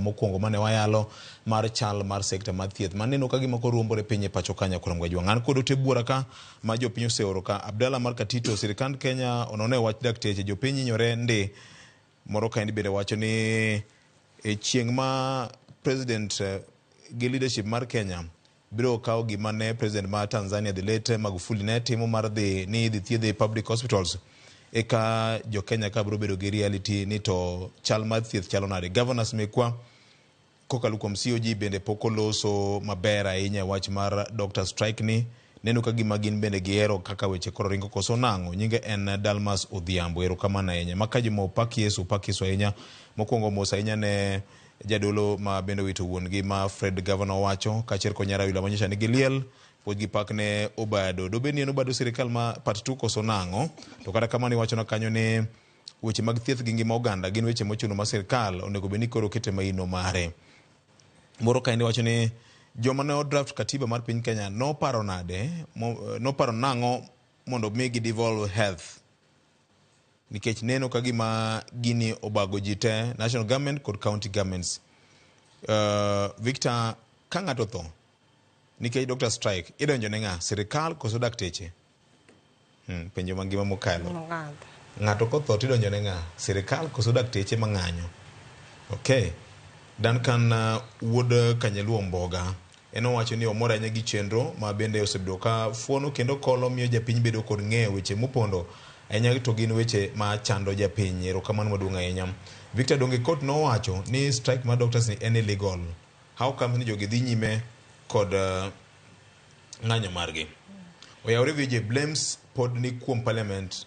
mokwongo mane wayalo mar chal mar sekta mar thieth maneno ka gima koro ruombore piny e pacho ka Nyakurom Gajwang'. An kod ote buora ka ma jopiny oseoro ka Abdalla mar Katito, sirikand Kenya onone wach dakteche, jopiny hinyore ndi. Moro kaendi bende wacho ni e chieng' ma president gi leadership mar Kenya biro kawo gima ne president ma Tanzania the late Magufuli ne timo mar dhi ni idhi thiedhe e public hospitals eka jo Kenya ka biro bedo gi reality ni to chal mar thieth chalo nade. Governors mekwa kokalo kuom COG bende pok oloso maber ahinya e wach mar doctor strike ni neno ka gima gin bende gihero kaka weche koro ringo koso nang'o. Nyinge en Dalmas Odhiambo. Erokamano ahinya. Makaji mo pak Yesu, pak Yesu ahinya. Mokwongo mos ahinya ne jadolo ma bende owito wuon gi ma Fred Governor owacho kaachiel kod nyar Awila manyocha nigi liel puonj gi pak ne Obado. Dobed ni en Obado sirikal ma part 2 koso nang'o? To kata kamano iwachona kanyo ni weche mag thieth gi ngima oganda gin weche mochuno ma sirikal onego bed ni koro kete maino mare. Moro kaendi wacho ni joma ne odraft katiba mar piny Kenya noparo nade, noparo nang'o mondo mi gi devolve health nikech neno ka gima gini obago ji te, national government kod county governments. Victor, ka ng'ato otho nikech doctor strike, idonjo ne ng'a? Sirikal koso dakteche? Penjo mangima mokalo. Ng'ato kotho tidonjo ne ng'a? Sirikal koso dakteche mang'anyo? Okay. Duncan wuod Kanyaluo Mboga en owacho ni omor ahinya gi chenro ma bende osebedo ka fuono kendo kolo miyo japiny bedo kod ng'eyo weche mopondo ahinya to gin weche ma chando japiny. Erokamano maduong' ahinya. Victor Donge court nowacho ni strike mar doctors ni en illegal. How comes ni jogi dhi nyime kod ng'anyo margi? Oyawre VJ blames pod ni kuom parliament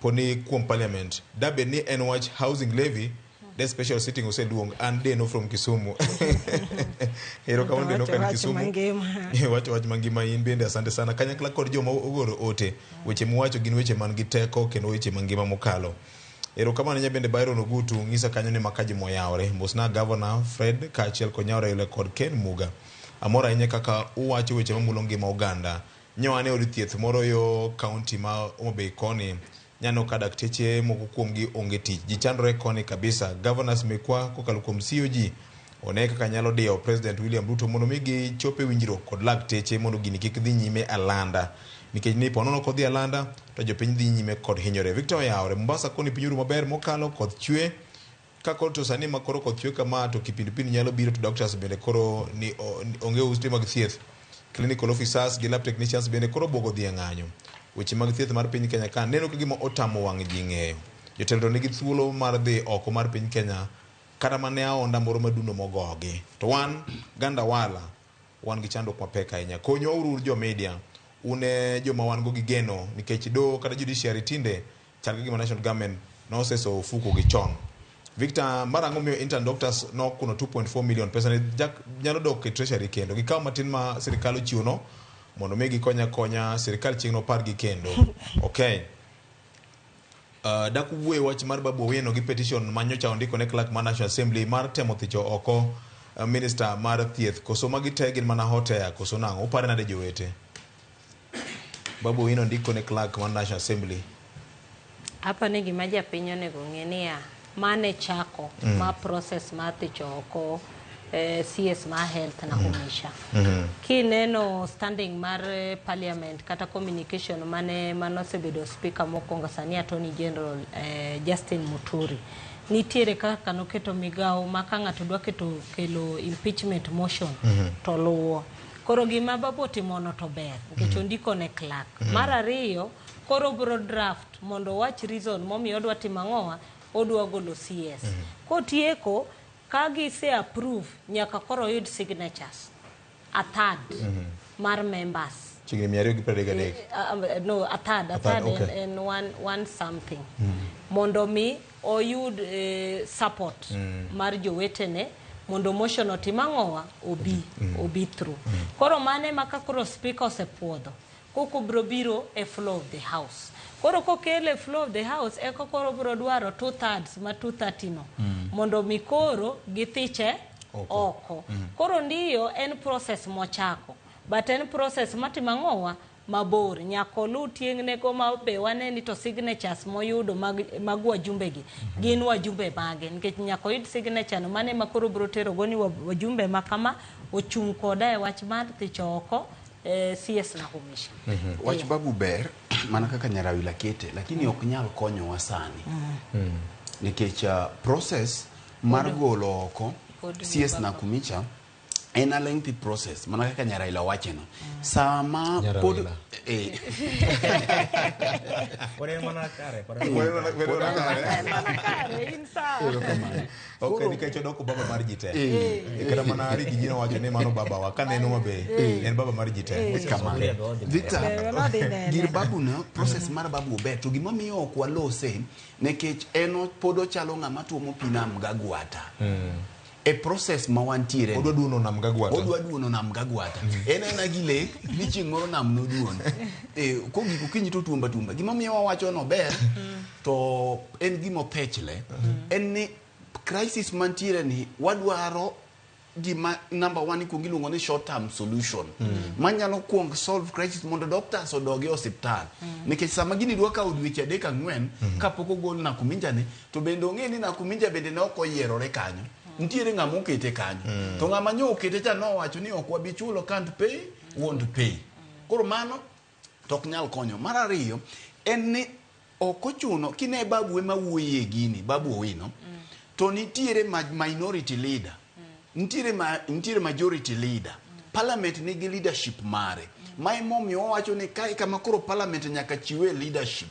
pod ni kuom parliament. Dabed ni en wach housing levy de special sitting oseluong an Deno from Kisumu. Erokamano Deno kan Kisumu. Wacho wach mangima in bende asante sana. Kanyakla kod joma ogoro ote. Weche muwacho gin weche man gi teko kendo weche mangima mokalo. Erokamano ahinya bende Byron Ogutu ng'isa kanyo ni makaji moyawre. Mosna Governor Fred kaachiel kod Nyaora Yule kod Ken Muga. Amor ahinya kaka uwacho weche mamulo ngima oganda. Nyo ane od thieth moro yo county ma Homa Bay koni. Nyaneno ka dakteche moko kuomgi onge tich. Ji chandore koni kabisa. Governors mekwa kokalo kuom COG one kaka nyalo diyo President William Ruto mondo mi gichop e winjruok kod lakteche mondo gini kik dhi nyime alanda. Nikech ni ponono kodhi alanda to jopiny dhi nyime kod hinyore. Victor Oyawore, Mombasa koni piny oru maber mokalo koth chwe. Ka koro to sani ma koro koth chwe kama to kipindupindu nyalo biro to doctors bende koro ni onge ute mag thieth. Clinical officers gi lab technicians bende koro buogo dhi e ng'anyo. Weche mag thieth mar piny Kenya ka neno ka gima otamo wang' ji ng'eyo. Jotelo to nigi thuolo mar dhi oko mar piny Kenya kata mana e aonda moro madundo mogogi. To wan Gandawala wan gi chandruok mapek ahinya. Konywa uru un jo media, un e joma wan go gi geno nikech doho kata judiciary tinde chal ka gima national government noseso ofuko gi chon. Victor, mar ang'o miyo intern doctors nokuno 2.4 million pesa ni nyalo dok e treasury kendo gikaw matin ma sirikal ochiwo no mondo mi gikony akonya sirikal chieng' nopar gi kendo. Okay. Dak uwuoye wach mar Babu Owino gi petition ma nyocha ondiko ne clerk mar National Assembly mar temo thicho oko minister mar thieth koso magi te gin mana hot air koso nang'o upare nade jowete? Babu Owino ndiko ne clerk mar National Assembly. Apa ni gima japiny onego ng'e niya, mane chako ma process mar thicho oko CS mar health na Humisha. Kineno standing mar parliament kata communication mane manosebedo speaker mokwongo sani Attorney General Justin Muturi. Nitiere kaka noketo migawo ma ka ng'ato dwa keto kelo impeachment motion to luwo. Koro gima Babu otimono to ber nikech ondiko ne clerk. Mar ariyo, koro obro draft mondo owach reason momiyo odwa timo ang'owa, odwa golo CS. Kotieko, ka gise approve, nyaka koro oyud signatures, a third mar members. Chiegni 233. No, a third, a A third, third okay. en one something. Mondo mi oyud support mar jowetene mondo motion otim ang'owa obi through. Koro mane ma ka koro speaker osepuodho, koko bro biro e floor of the house. Koro kokele e floor of the house, eka koro bro dwaro 2/3 ma 230 no. Mondo mi koro githiche Oko. oko. Koro ndiyo en process mochako. But en process matimo ang'owa mabor. Nyaka oluw tieng'ne go ma be wane ni to signatures moyudo mag wajumbe gi gin wajumbe mage, nikech nyaka oyud signature no mane ma koro biro tero go ni wajumbe ma kama ochung' koda e wach mar thicho oko CS Nakhumicha. Wach Babu ber mana kaka Nyarawila kete, lakini ok nyal konyowa sani nikech process mar golo oko Pod ni CS baba. Nakhumicha en a lengthy process mana kaka Nyaraila wacheno sama pod Nyarawila. Pod en mana kare, pod en Pod en mana kare. Mana kare, in sawa. Ok, nikech odoko baba mar ji te. Kata mana Riggy Ji nowacho ni mano babawa kaneno maber en baba mar ji te. Kamano. Be odhi mbele. Victor, Be nodhi nene. gir Babu no, process mar Babu ober to gimomiyo ok walose nikech en pod ochalo ng'ama tuomo pi nam gagwata e process ma wantiere ni. Odwa duono nam gagwata. Odwa duono nam gagwata. En ena gi lek ni chieng' moro nam noduon. Kogik okinyi to tuomba tuomba. Gimomiyo wawacho no ber to en gima opechle en ni crisis mantiere ni wadwaro gima number one ikuongo iluongo ni short term solution manyalo kuong solve crisis mondo doctors odog e osiptal, nikech sama gini dwa kawo dweche 3 4 kapok ogol Nakhumicha ni, to bende ong'e ni Nakhumicha bende ne ok oyierore kanyo, nitiere ng'ama okete kanyo, to ng'ama nyo okete cha nowacho ni ok wabi chulo, can't pay, won't pay. Koro mano to ok nyal konyo. Mar ariyo en ni ok ochuno kine Babu ema wuoye gini, Babu Owino to nitiere minority leader, nitiere majority leader. Parliament nigi leadership mare ma emomiyo wawacho ni kae kama koro parliament nyaka chiwe leadership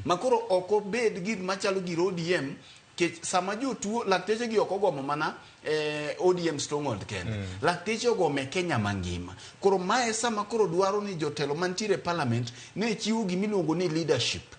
ma koro ok obed gir machalo gir ODM kech sama jotuo lakteche gi ok ogomo mana ODM stronghold kende, lakteche ogomo e Kenya mangima. Koro mae sama koro dwaro ni jotelo mantiere e parliament ne chiwo gimiluongo ni leadership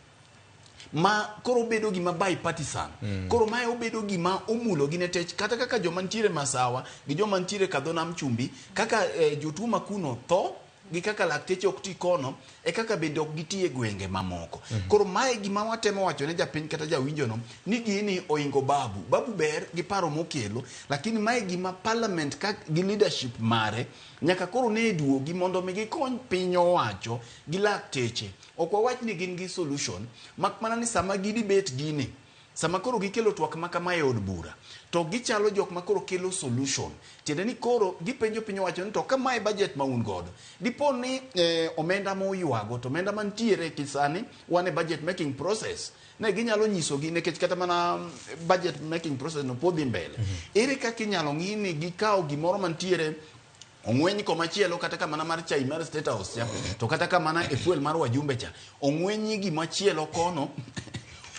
ma koro bedo gima bipartisan. Koro mae obedo gima omulo gi netech kata kaka joma nitiere Masawa gi joma nitiere kadho nam chumbi kaka jotuo ma kuno tho gi kaka lakteche ok ti kono e kaka bende ok giti e gwenge mamoko. Koro mae gima watemo wacho ne japiny kata jawinjo no ni gini oingo Babu. Babu ber gi paro mokelo, lakini mae gima parliament ka gi leadership mare nyaka koro ne duogi mondo mi gikony piny owacho gi lakteche. Ok wawach ni gin gi solution, mak mana ni sama gidibet gini, sama koro gikelo twak ma kama e od bura to gichalo jok ma koro kelo solution, tiende ni koro gipenjo piny owacho ni to ka mae budget ma un godo dipo ni omenda moywago to omenda mantiere kisani wan e budget making process ne ginyalo nyisogi nikech kata mana budget making process no pod dhi mbele. Ere kaka inyalo ng'i ni gikawo gimoro mantiere ong'weny komachielo, kata ka mana mar chai mar State House cha, to kata ka mana e fuel mar wajumbe cha ong'wenyi gimachielo kono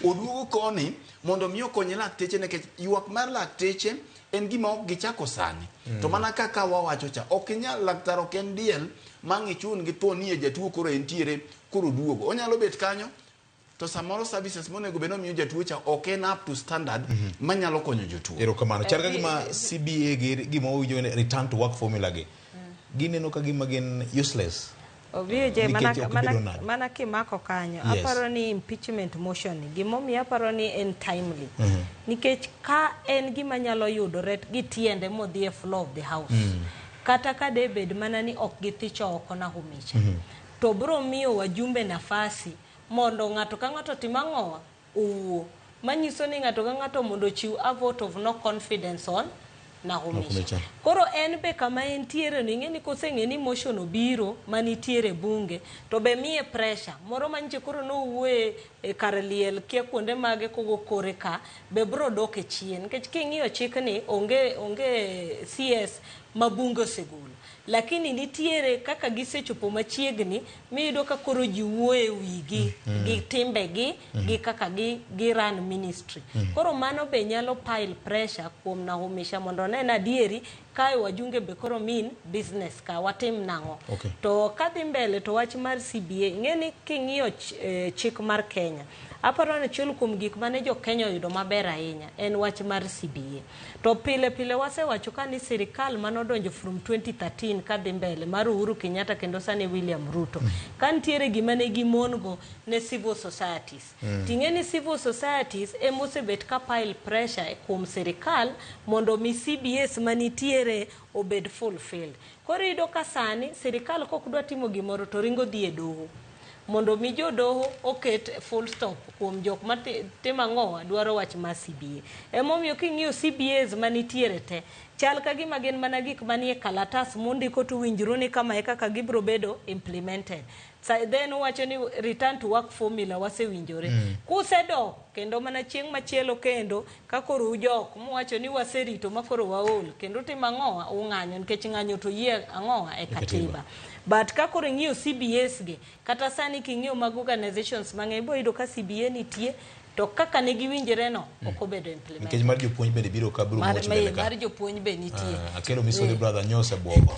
oduogo koni mondo mi okony lakteche, nikech ywak mar lakteche en gima ok gichako sani. To mana kaka wawacho cha, ok inyal laktar ok en diel ma ang' ichun gi thuon ni e jatuo koro entiere koro duogo onyalo bet kanyo to samoro services monego bed ni omiyo jatuo cha ok en up to standard manyalo konyo jotuo. Erokamano. Chal ka gima CBA gi gima owinjo ni return to work formula gi gineno ka gima gin useless. Obieje mana, Nikech ok mana, bedo nade. mana kimako kanyo. Aparo ni impeachment motion ni gimomiyo aparo ni en timely nikech ka en gima nyalo yudore gi tiende modhi e floor of the house, kata ka de bed mana ni ok githicho oko Nakhumicha, to bro miyo wajumbe nafasi mondo ng'ato ka ng'ato tim ang'owa owuo, manyiso ni ng'ato ka ng'ato mondo ochiw a vote of no confidence on Nakhumicha. Nakhumicha. Koro en be kama entiere no ing'e ni koseng'e ni motion obiro manitiere e bunge to be miye pressure moro manyiche koro nowuoye e kar liel kia kuonde mage kogo kore ka be bro dok e chien nikech king'iyo chikni onge CS ma bunge osegolo, lakini nitiere kaka gisechopo machiegni miyudo ka koro ji wuoyo e wigi gi timbegi gi kaka gi run ministry. Koro mano be nyalo pile pressure kuom Nakhumicha mondo one ni adieri kae wajunge be koro mean business ka watim nang'o. To kadhi mbele to wach mar CBA, ing'e ni king'iyo chik mar Kenya Aparo ni achiel kuom gik mane jo Kenya oyudo maber ahinya en wach mar CBA. To pile pile wasewacho ka ni sirikal manodonjo from 2013 kadhi mbele mar Uhuru Kenyatta kendo sani William Ruto. Ka nitiere gima ne gimon go ne civil societies. Ting'e ni civil societies emosebet ka pile pressure kuom sirikal mondo mi CBAs manitiere obed fulfilled. Koro iyudo ka sani sirikal kok dwa timo gimoro to ringo dhi e doho. Mondo mi jodoho oket full stop kuom jok matimo ang'owa dwaro wach mar CBA. Emomiyo king'iyo CBAs manitiere te, chal ka gima gin mana gik manie kalatas mondiko to winjru ni kama e kaka gibiro bedo implemented. Then uwacho ni return to work formula wasewinjore. Kusedok kendo mana chieng' machielo kendo ka koro ujok muwacho ni waserito ma koro waol kendo timo ang'owa ung'anyo nikech ng'anyo to yie ang'owa e katiba. But ka koro ing'iyo CBAs gi kata sani king'iyo mag organizations mang'eny ibo yudo ka CBA nitie to kaka ne giwinjre no ok obedo implemented. Nikech mar jopuonj bende biro ka biro Mar, muoch mbele ka. mar jopuonj be nitie. Ah, akelo Misori brother nyose bwogo.